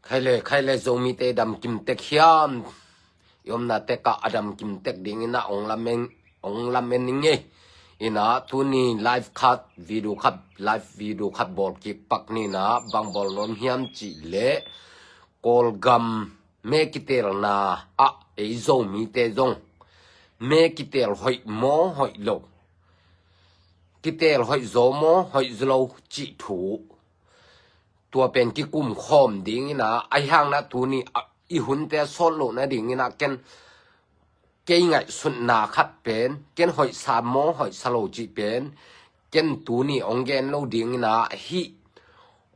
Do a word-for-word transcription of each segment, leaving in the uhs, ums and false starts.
Khai le, khai le, Zomite damkim tek hiam? I omna tekah a damkim tek dingin ah ong lamen, ong lamen ning ei. Inah tuni live khat, video khat, live video khat bawl kik pak ni inah, bang bawl nuam hiam cih leh, Kawlgam me kitelna ah ei Zomite zong me kitel hoih maw hoih lo, kitel hoih zaw maw hoih zaw lo cih thu, tua pen kikum khawm dingin ah, ahi hang na tuni ah i hunte sawt lohna dingin ah ken, kei ngaihsutna khat pen, ken hoihsa maw hoihsa lo cih pen, ken tuni ong gen lo dingin ah, hih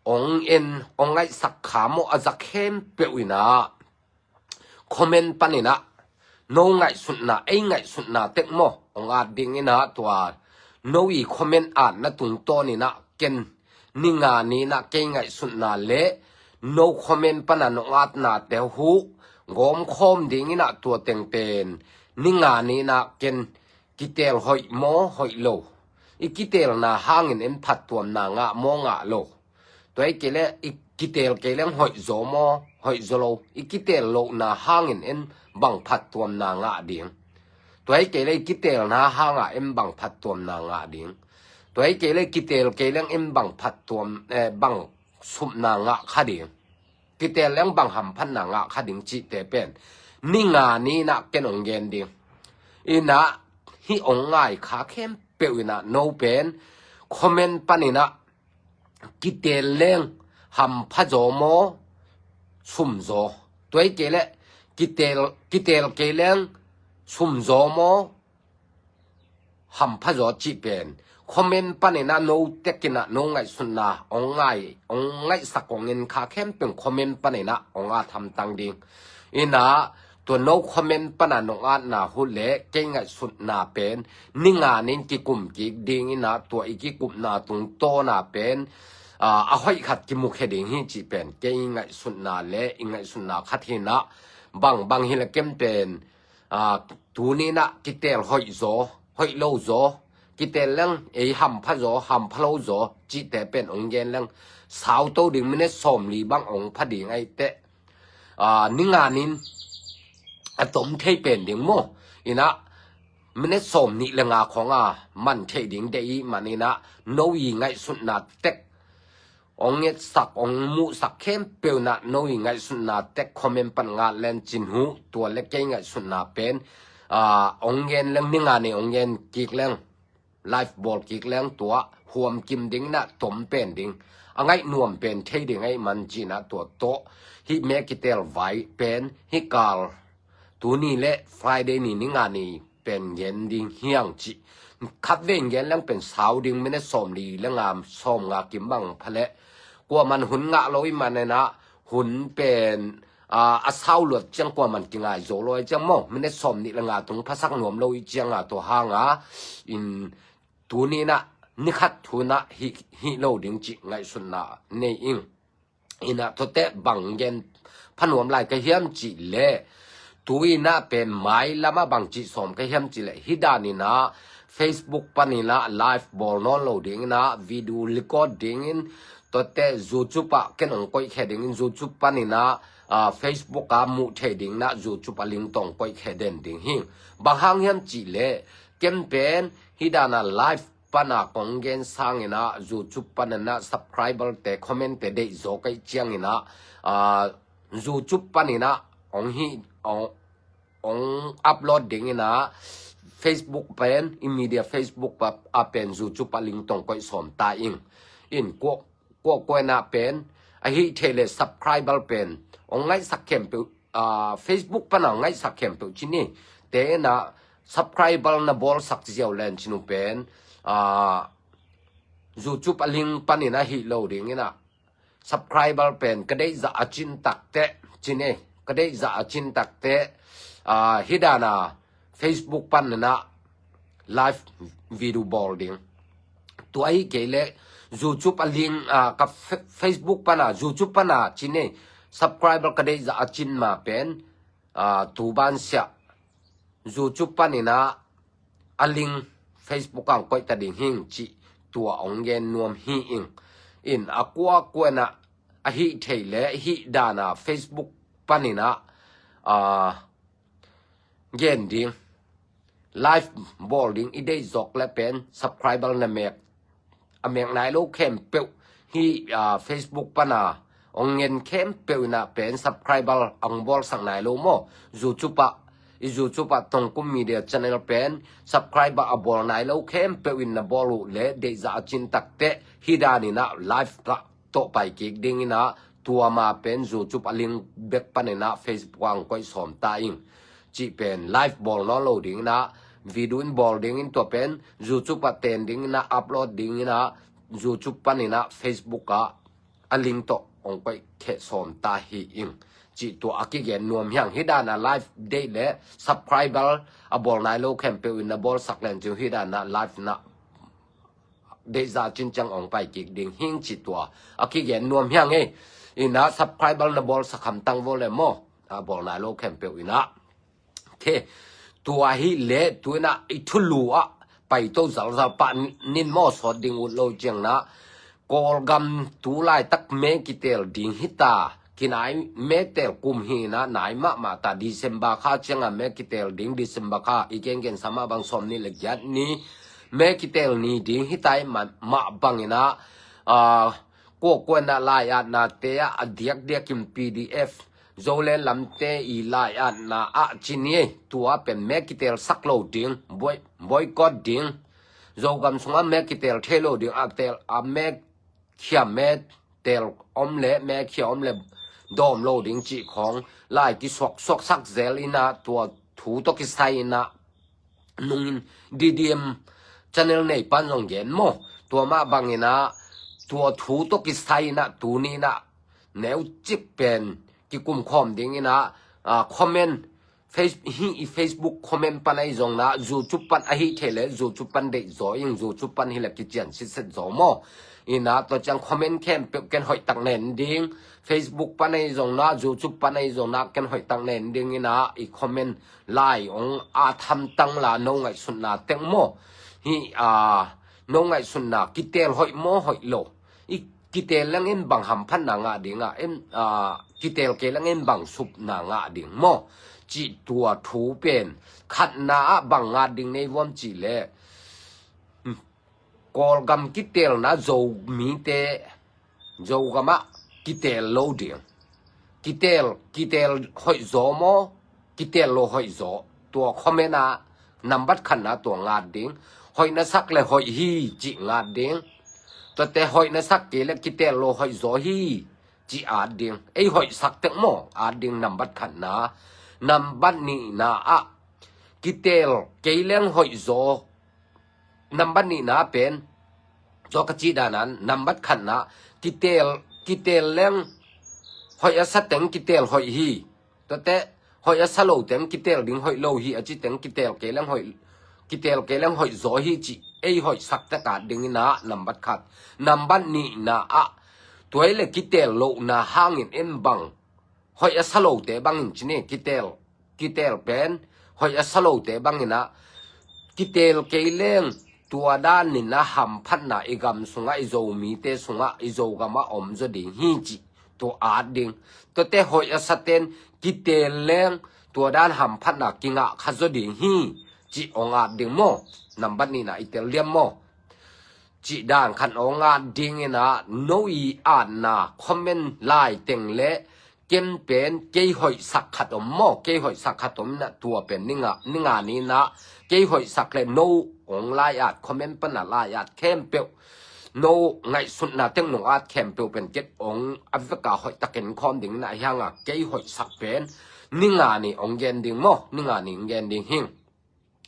ong en, ong ngaihsak kha maw a zak khempeuh inah comment panin ah no ngaihsutna, ei ngaihsutna tek maw ong at dingin ah, tua no i comment atna tungtawnin ah ken ni nga ni inah kei ngaihsutna le no comment pana nong atnate huh gawm khawm dingin ah, tua teng pen ni nga ni inah ken kitel hoih maw hoih lo, i kitelna hangin en phattuamna ngah maw ngah lo, tua hi kei leh i kitel kei leng hoih zaw maw hoih zaw lo, i kitel lohna hangin en bang phattuamna ngah ding, tua hi kei leh i kitelna hangah en bang phattuamna ngah ding, tua hi kei leh kitel kei leng en bang phattuam, eh, bang supna ngah kha ding, kitel leng bang hamphatna ngah kha ding cihte pen ni nga ni inah ken ong gen ding. Inah hih ong ngai kha khempeuh inah no pen comment panin ah kitel leng hampha zaw maw sum zaw, tua hi kei leh kitel, kitel kei leng sum zaw maw hampha zaw cih pen comment panin ah no tekin ah no ngaihsutna ong ngai, ong ngaihsak ong en kha khempeuh comment panin ah ong at hamtang ding. Inah tua no comment pana nong atna huh le kei ngaihsutna pen ni nga ni in kikum kik dingin ah, tua i kikupna tungtawna pen, ah, a hoih khat kimukhia ding hi cih pen kei ngaihsutna le i ngaihsutna khat hi inah, bang bang hi leh ken pen, ah, tuni inah kitel hoih zaw, hoih lo zaw, kitel leng ei hampha zaw, hampha lo zaw cihte pen ong gen leng sauto ding, minute sawmli bang ong pha ding ahi teh, ah, ni nga ni in a tom thei pen ding maw. Inah minute sawmnih le nga khawng a man thei ding deih i hih manin ah no i ngaihsutna tek ong ngetsak, ong muhsak khempeuh inah no i ngaihsutna tek comment pan ngat len cin huh, tua le kei ngaihsutna pen, ah, ong gen leng ni nga ni ong gen kik leng, live bawl kik leng tua huam kim dingin ah tom pen ding, a ngaih nuam pen thei ding ahih man cih inah tua tawh hih me kitel vai pen hih kal tuni le Friday ni ni nga ni pen gen ding hi hang cih. Khatvei in gen leng pen sau ding, minute sawmli le nga, sawmnga kim bang pha leh, kuaman hun ngah lo i hih manin ah hun pen, ah, a sau luat ciang kuaman kingai zo lo i ciang maw, minute sawmnih le nga tung phasak nuam lo i ciang a, tua hang a in tuni inah ni khat thu inah hih, hih lo ding cih ngaihsutna nei ing. Inah tuate bang gen pha nuam lai ka hiam cih leh, tu inah pen mailam ah bang cih sawm ka hiam cih leh, hih dan inah Facebook panin ah live bawl nawn lo dingin ah video record dingin, tuate YouTube ah ken ong koihkhia dingin, YouTube panin ah, ah, Facebook ah muh theih dingin ah YouTube ah link tawh ong koihkhia den ding hi. Bang hang hiam cih leh ken pen hih dan a live pana kong gen sangin ah YouTube panin ah subscriber te, comment te deih zaw ka hih ciangin ah, ah, YouTube panin ah ong hih, ong, ong upload dingin ah Facebook pen, i media Facebook pa, ah pen YouTube ah link tawh ong koih sawm ta ing. In kua, kua, kua inah pen, ahih theih leh subscriber pen ong ngaihsak khempeuh, ah, Facebook pana ngaihsak khempeuh ci ni. Te inah subscriber na bawlsak ziau len cin uh pen, ah, YouTube a link panin ahih lo dingin ah subscriber pen ka deih zah a cin tak teh ci ni, ka deih zah a cin tak teh, ah, hih dan a Facebook panin ah live video bawl ding. Tua ahih kei leh YouTube a link, ah, ka Fe-, Facebook pana, YouTube pana ci ni, subscriber ka deih zah a cin ma pen, ah, tu ban siah YouTube panin ah a link Facebook ah ong koih ta ding hi ing cih tua ong gen nuam hi ing. In a kua kua inah ahih theih le hih dana Facebook paninah, ah, gen ding, live bawl ding i deih zawk le pen subscriber na mek, a mek nai lo khempeuh hih, ah, Facebook pana ong ngen khempeuh inah pen subscriber ang bawlsak nai lo maw? YouTube ah, i YouTube ah Tongkum Media Channel pen subscriber a bawl nai lo khempeuh in na bawl uh le deihzah a cin takteh hih daninah live ah tawh pai kik dinginah tua ma pen YouTube a link bek paninah Facebook ah ang koih sawm ta ing. Cih pen live bawl nawn lo dinginah video in bawl dingin tua pen YouTube ah ten dinginah upload dinginah YouTube paninah Facebook ah a link tawh ong koih kheh sawm ta hi ing. Cih tua a kigen nuam hiang hih dana live deih le subscriber a bawl nai lo khempeuh in na bawlsak len ciu hih dana live na deihzah cinciang ong pai kik ding hing cih tua a kigen nuam hiang ei. Inah subscriber na bawlsak hamtang vo le maw? A bawl nai lo khempeuh inah. Khe tua hi le tu inah i thulu ah paito zalzal pah nin maw? Sawt ding ut lo ciangna Kawlgam tu laitak me kitel ding hita. Kinai me tel kum hi inah nai mahmah ta December kha cianga me kitel ding December kha i kengken sama bang sawm ni le giat ni me kitel ni ding hita i mah banginah, ah, kuakuanah lai-atnate ah a diakdiakin P D F Zoland lamte i lai-atna ah ci ni ei. Tua pen me kitel sak lo ding, boy-, boycott ding. Zogam sungah me kitel thei lo ding, a tel a me khia me tel om le me khia om le dawm lo ding cih khawng lai kisuaksuak sak zel inah tua thu tawh kisai inah nungin D D M channel nei pan zong gen maw? Tua mah banginah tua thu tawh kisai inah tuninah neucik pen kikumkhawm dinginah, ah, comment Face-, hih i Facebook comment pan ahi zongna YouTube pan ahih theih le YouTube pan deih zaw ing. YouTube pan hi le kician sitset zaw maw? Inah tua ciang comment khempeuh ken hoihtak nen ding. Facebook pan ahi zongna YouTube pan ahi zongna ken hoihtak nen ding inah i comment lai ong a thamtang la no ngaihsutna teng maw? Hih, ah, no ngaihsutna kitel hoih maw hoih lo? I kitel leng in bang hamphatna ngah ding ah, in, ah, kitel kei leng in bang supna ngah ding maw? Cih tua thu pen khatna ah bang ngat ding nei vuam cih le, hmm, Kawlgam kitelna Zomite Zogam ah kitel lo ding. Kitel, kitel hoih zaw maw? Kitel lo hoih zaw. Tua comment ah nambat khatna tua ngat ding. Hoih na sak le hoih hi cih ngat ding. Tuate hoih na sak kei le kitel lo hoih zaw hi cih at ding. Ei hoih sak tek maw? At ding nambat khatna. Nambat nihna ah kitel kei leng hoih zaw. Nambat nihna pen tua ka cih danan nambat khatna kitel, kitel leng hoih a sa teng kitel hoih hi. Tuate hoih a sa lo teng kitel ding hoih lo hi a ci teng kitel kei leng hoih, kitel kei leng hoih zaw hi cih ei hoih sak tek at dinginah nambat khat. Nambat nihna ah tua hi le kitel lohna hangin en bang hoih a sa lote bangin ci ni, kitel, kitel pen hoih a sa lote banginah kitel kei leng tua daninah hamphatna i gam sungah i Zomite sungah i Zogam ah om zaw ding hi cih tua at ding. Tuate hoih a saten kitel leng tua dan hamphatna kingah kha zaw ding hi cih ong at ding maw? Nambat nihna i tel liam maw? Cih dan khat ong at dinginah no i atna comment lai teng le ken pen kei hoihsak khat om maw? Kei hoihsak khat om inah tua pen ninga, ninga ninah kei hoihsak le no ong lai-at comment pana lai-at khempeuh no ngaihsutna teng nong at khempeuh pen ken ong a veka hoihtakin khawm dinginah hianga kei hoihsak pen ninga ni ong gen ding maw? Ninga ni ong gen ding hing.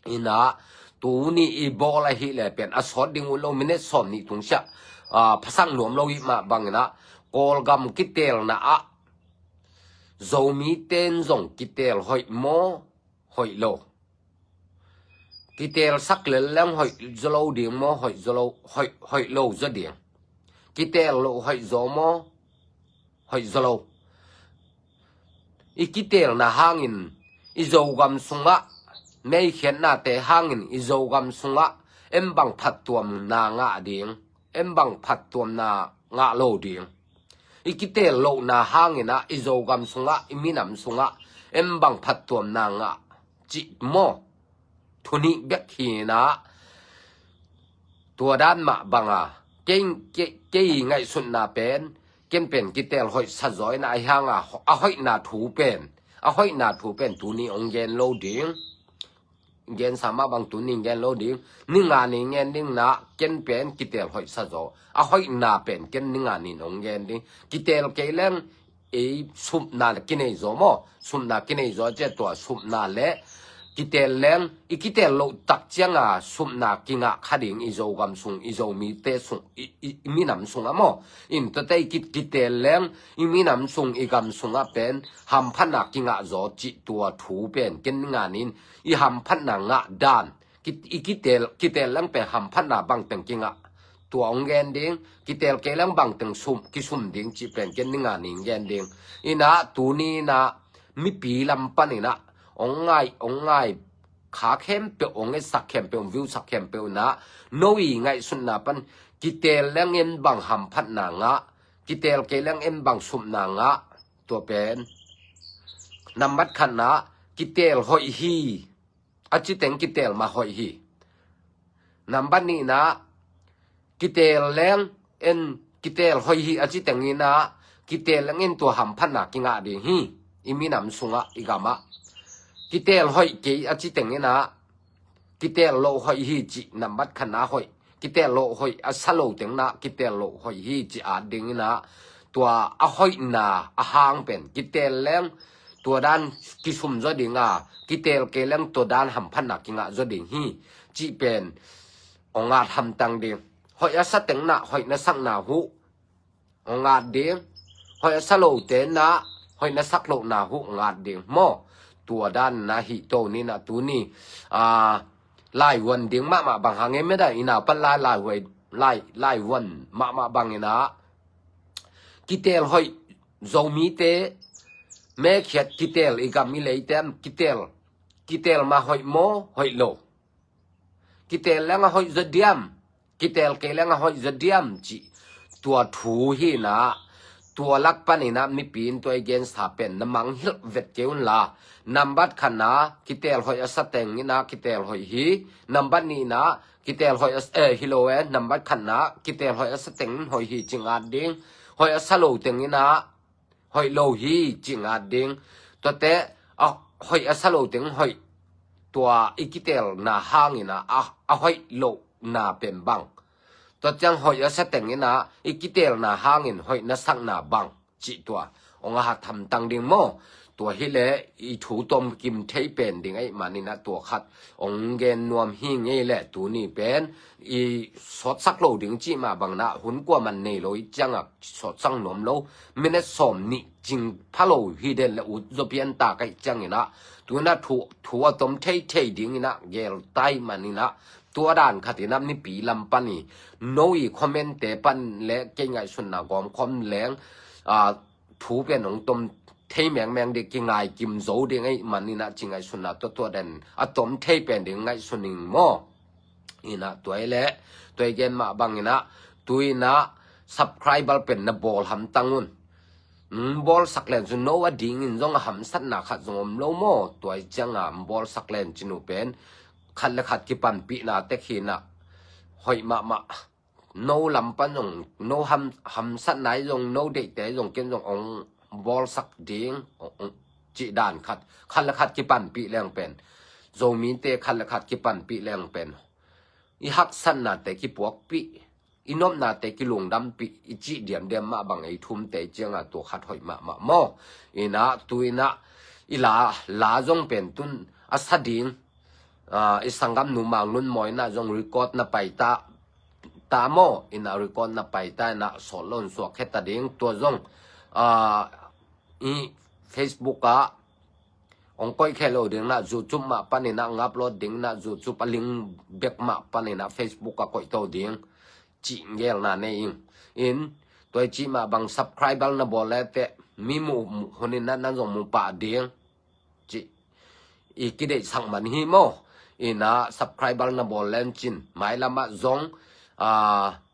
Inah tuni i bawl ahih le pen a sawt ding uh lo minute sawm nih tungsiah, ah, phasak nuam lo ih mah banginah Kawlgam kitelna ah Zomite in zong kitel hoih maw hoih lo? Kitel sak lel leng hoih zaw lo ding maw hoih zaw lo, hoih, hoih lo zaw ding? Kitel lo hoih zaw maw hoih zaw lo? I kitelna hangin i Zogam sungah meikhiatnate hangin i Zogam sungah en bang phattuamna ngah ding, en bang phattuamna ngah lo ding? i kiteel lohna hangin ah i Zogam sungah, i minam sungah en bang phattuamna ngah cih maw? Thu nih bek hi in ah, tua dan mah bang a, kei, kei, kei ngaihsutna pen, ken pen kiteel hoih sa zaw in ah, ahi hang a, a hoihna thu pen, a hoihna thu pen tuni hong gen lo ding. Gensa mah bang tuni gen lo ding. Ni nga ni gen ding in ah, ken pen kiteel hoih sa zaw. A hoihna pen ken ni nga ni hong gen ding. Kiteel kei leng, ei, supna le kinei zaw maw? Supna kinei zaw ci a, tua supna le kiteel leng, i kiteel loh tak ciang a supna kingah kha ding i Zogam sung, i Zomite sung, i, i, i minam sung ah maw? In tuate i ki-, kiteel leng, i minam sung, i gam sungah pen hamphatna kingah zaw cih, tua thu pen ken ni nga ni in, i hamphatna ngah dan, ki-, i kiteel, kiteel leng pen hamphatna bangteng kingah, tua hong gen ding. Kiteel kei leng bangteng sum, kisum ding cih pen ken ni nga ni in gen ding. In ah tuni in ah mipi lam pan in ah hong ngai, hong ngai kha khempeuh, hong etsak khempeuh, hong viewsak khempeuh in ah, no i ngaihsutna pan, kiteel leng en bang hamphatna ngah, kiteel kei leng en bang supna ngah, tua pen nambat khatna, kiteel hoih hi, a citeng kiteel mah hoih hi. Nambat nihna, kiteel leng en, kiteel hoih hi a citeng in ah, kiteel leng en tua hamphatna kingah ding hi, i minam sungah, i gamah. Kiteel hoih kei a citeng in ah, kiteel loh hoih hi cih, nambat khatna hoih, kiteel loh hoih a sa lo teng in ah, kiteel loh hoih hi cih at ding in ah, tua a hoihna a hang pen, kiteel leng tua dan kisum zaw ding a, kiteel kei leng tua dan hamphatna kingah zaw ding hi cih pen hong at hamtang ding. Hoih a sa teng in ah hoih na sakna huh hong at ding. Hoih a sa lote in ah hoih na sak lohna huh hong at ding maw? Tua dan in ah hi to ni in ah tuni, a, laivuan ding mahmah bang hang e, meda i nau pan lai, laivuai, lai, laivuan mahmah bang in ah, kiteel hoih, Zomite, mekhiat kiteel, i gam i leite kiteel, kiteel mah hoih maw, hoih lo? Kiteel leng a hoih zaw diam, kiteel kei leng a hoih zaw diam cih, tua thu hi in ah, tua lak pan in ah mipi in tua i gensa pen na mangngilh vet kei un la. Nambat khatna, kiteel hoih a sa teng in ah kiteel hoih hi. Nambat nihna, kiteel hoih a s-, eh, hi lo e, nambat khatna, kiteel hoih a sa teng in hoih hi cih at ding. Hoih a sa lo teng in ah hoih lo hi cih at ding. Tuate, a, hoih a sa lo teng hoih, tua i kiteelna hang in ah, a, a hoih lohna pen bang. Tua ciang hoih a sa teng in ah i kiteelna hangin hoih na sakna bang cih tua hong a hat hamtang ding maw? Tua hi leh i thu tomkim thei pen ding ahih man in ah tua khat hong gen nuam hi ing ei leh, tuni pen i sawtsak lo ding cih mah bang in ah, hun kuaman nei lo i ciang a sawtsak nuam lo. Minute sawm nih cing pha lo hi den leh ut zaw pian ta ka hih ciang in ah, tu in ah thu, thu a tom theithei ding in ah geel ta ahih man in ah, tua dan khat in ah mipi lam pan i, no i comment-te pan leh kei ngaihsutna gawmkhawm leng, a, thu pen hong tom thei mengmeng ding, kingai kim zo ding ahih man in ah, ci ngaihsutna tuatuat den a tom thei pen ding ngaihsun ing maw? In ah tua hi leh, tua i gen mah bang in ah, tu in ah subscriber pen na bawl hamtang un. Bawlsak len cun no a dingin zong a hamsatna khat zong om lo maw? Tua i ciang a bawlsak len cin uh pen khat le khat kipanpihna tek hi in ah, hoih mahmah. No lam pan zong, no ham, hamsatna i zong, no deihte i zong, ken zong hong bawlsak ding, hong, hong cih dan khat, khat le khat kipanpih leng pen, Zomite khat le khat kipanpih leng pen, i haksatnate kipuakpih, i nopnate kilungdampih, i cih diamdiam mah bang ei thumte i ciang a tua khat hoih mahmah maw? In ah, tu in ah, i la, la zong pen tun a sa ding, a, i sanggamnu Mang Lun Mawi in ah zong record na pai ta, ta maw? In ah record na pai ta in ah sawt lo in suak khia ta ding. Tua zong, a, i Facebook ah hong koih khia lo ding in ah, YouTube mah pan in ah hong upload ding in ah, YouTube a link bek mah pan in ah Facebook ah koih to ding, cih geelna nei ing. In, tua i cih mah bang subscriber na bawl le teh, mi muh, muh hun in ah nan zong mu pah ding, cih i kideihsak man hi maw? In ah subscriber na bawl len cin, mailam ah zong, a,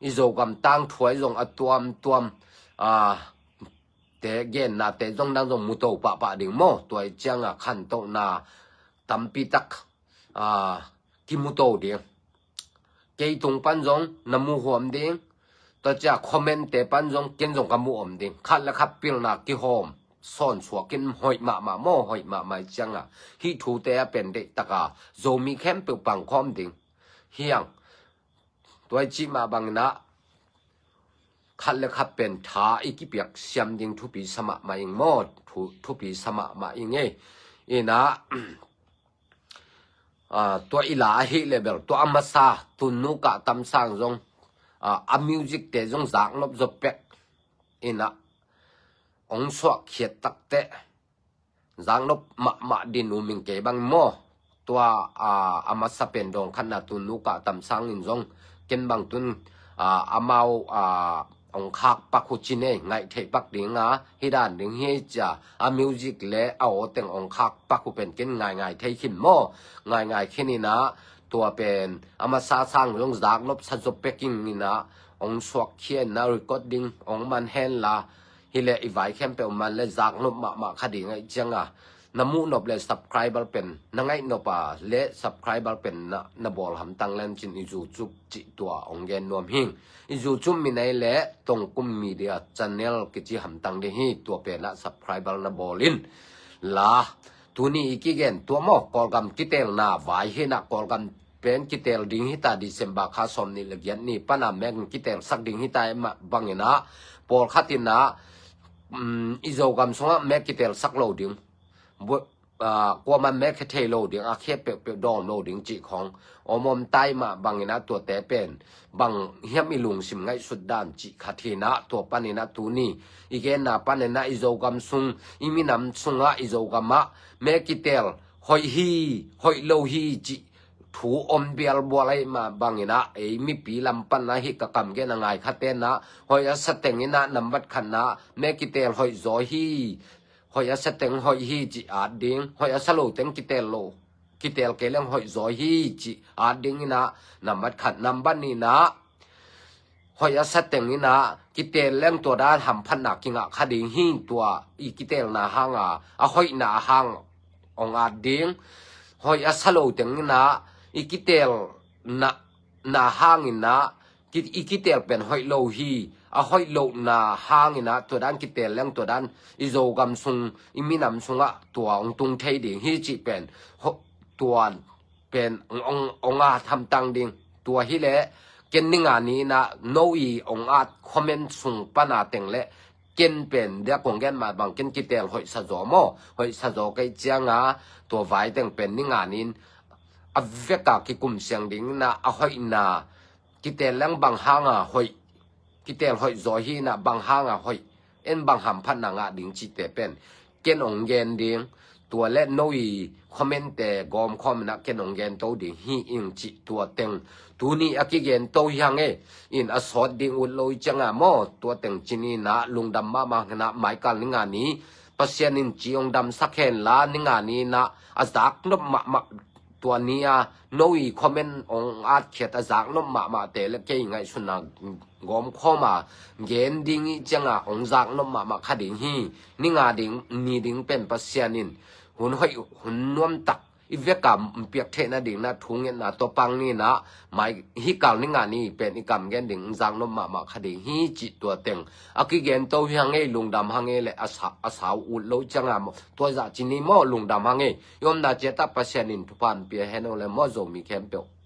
i Zogam tangthu ah zong a tuamtuam, a, te gennate zong nang zong muto pahpah ding maw. Tua i cianga khantohna tampi tak a kimuto ding. Kei tung pan zong na muhuam ding. Tua cia comment te pan zong ken zong ka muhuam ding. Khat le khat pilna kihawm sawn suak in hoih mahmah maw, hoih mahmah i cianga hih thute a pen deihtaka Zomi khempeuh pangkhawm ding hiang. Tua i cih mah banginah khat le khat pen tha i kipiak siam ding thupi sa mahmah ing maw, thu, thupi sa mahmah ing ei. Inah a, tua i la ahi le bel tua a masa tunnu kah tamsang zong a, a music te zong zaknop zo pek inah ong suak khiat takte zaknop mahmah din uming kei bang maw. Tua a, a masa pen dawng khatna tunnu kah tamsang in zong ken bang tun a, amau a, ong khak pak uh ci nei, ngaih theih pak dinga hi dan ding hi cia a music le a aw teng ong khak pak uh pen ken ngaingai thei khin maw. Ngaingai khin inah tua pen a masa sang zong zaknop sa zo peking inah ong suak khia inah recording ong man hen la hi le i vai khempeuh man le zaknop mahmah kha ding ahi cianga na muhnop le subscriber pen na ngaihnop a le subscriber pen na, na bawl hamtang len cin i YouTube cih tua ong gen nuam hing. I YouTube min ahi le Tongkum Media Channel kici hamtang ding hi. Tua penah subscriber na bawl in la tuni i kigen tua maw Kawlgam kitelna vai hinah Kawlgam pen kitel ding hita December kha sawm nih le giat ni pana mek kitel sak ding hita i mah banginah pawlkhat inah um, i Zogam sungah mek kitel sak lo ding. Kuaman mek khia thei lo ding a khia peuhpeuh dawm lo ding cih khong om om tai mah banginah tuate pen bang hiam i lungsim ngaihsut dan cih khat hinah tua paninah tuni i genna paninah i Zogam sung i minam sungah i Zogamah mek kitel hoih hi hoih lo hi cih thu om bialbual ahi mah banginah ei mipi lam panah hih ka kam gen a ngai khatenah hoih a sa tenginah nambat khatna mek kitel hoih zaw hi. Hoih a sa teng hoih hi cih at ding, hoih a sa lo teng kitel lo kitel kei leng hoih zaw hi cih at ding inah nambat khat nambat nihna hoih a sa teng inah kitel leng tua dan hamphatna kingah kha ding hi. Tua i kitelna hanga a hoihna hang ong at ding. Hoih a sa lo teng inah i kitel na, na hang inah ki, i kitel pen hoih lo hi. A hoih lohna hang inah tua dan kitel leng tua dan i Zogam sung i minam sungah tua ong tung thei ding hi cih pen tua pen ong, ong, ong at hamtang ding. Tua hi le ken ninga ni inah no i ong at comment sung pana teng le ken pen dia kong gen mah bang ken kitel hoih sa zaw maw, hoih sa zaw kei cianga tua vai teng pen ninga ni in a veka kikum siang ding inah a hoihna kitel leng bang hanga hoih kitel hoih zaw hi inah bang hanga hoih en bang hamphatna ngah ding cihte pen ken ong gen ding. Tua le no i comment te gawmkhawm inah ken ong gen to ding hi ing cih tua teng tuni a kigen to hi hang e. In a sawt ding ut lo i cianga maw tua teng cin inah lungdam mahmah hinah maikal ninga ni Pasian in ci ong damsak hen la ninga ni inah a zaknop mahmah tua ni a no i comment ong atkhiat a zaknop mahmahte le kei ngaihsutna gawmkhawm a gen ding i cianga ong zaknop mahmah kha ding hi. Ninga ding ni ding pen Pasian in hun hoih hun nuamtak i veka piak theihna ding na thu ngetna tua pang ni inah mai hih kal ninga ni pen i kam gen ding zaknop mahmah kha ding hi cih tua teng a kigen to hi hang e. Lungdam hang e le a sa, a sau ut lo cianga maw tua zah ci ni maw lungdam hang e. I omna ciatah Pasian in thupha pia hen o le maw Zomi khempeuh.